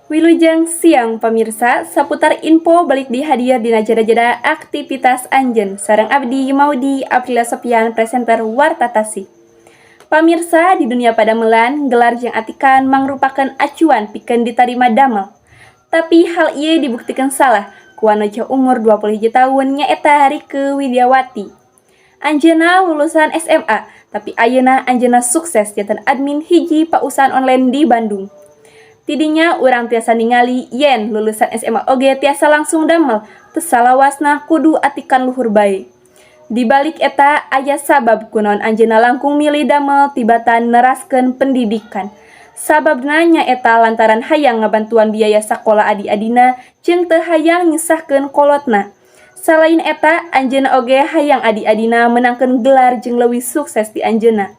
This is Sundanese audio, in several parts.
Wilujeng siang, pamirsa. Saputar info balik deui hadir dina jeda-jeda aktivitas anjeun sareng abdi, Maudi Aprila Sopian, presenter Warta Tasik. Pamirsa, di dunia padamelan, gelar jeung atikan mangrupakeun acuan pikeun ditarima damel. Tapi hal ieu dibuktikan salah ku wanoja umur 21 tahun, nyaeta Rike Widiawati. Anjeunna lulusan SMA, tapi ayeuna anjeunna sukses janten admin hiji pausahaan online di Bandung. Tidinya urang tiasa ningali yen lulusan SMA oge tiasa langsung damel, teu salawasna kudu atikan luhur bae. Di balik eta aya sabab kunaon anjeunna langkung milih damel tibatan neraskeun pendidikan. Sababna nyaeta lantaran hayang ngabantuan biaya sakola adi-adina jeung teu hayang nyusahkeun kolotna. Salain eta, anjeunna oge hayang adi-adina meunangkeun gelar jeung leuwih sukses ti anjeunna.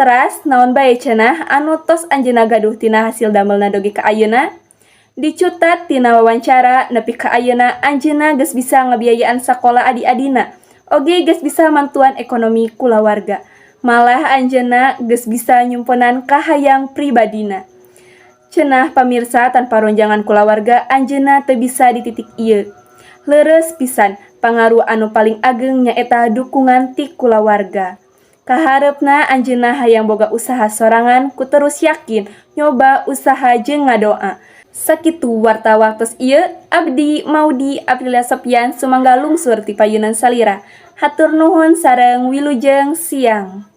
Teras naon bae cenah anu tos anjeunna gaduh tina hasil damelna dugi ka ayeuna? Dicutat tina wawancara, nepi ka ayeuna anjeunna geus bisa ngabiayaan sakola adi-adina, oge geus bisa mantuan ekonomi kulawarga. Malah anjeunna geus bisa nyumponan kahayang pribadina. Cenah pamirsa, tanpa ronjangan kulawarga anjeunna teu bisa di titik ieu. Leres pisan, pangaruh anu paling ageng nyaeta dukungan ti kulawarga. Kahareupna anjeunna hayang boga usaha sorangan ku terus yakin nyoba usaha jeung ngadoa. Sakitu warta waktos ieu, abdi Maudi Aprilia Sopian sumangga lungsur ti payunan salira. Hatur nuhun sareng wilujeng siang.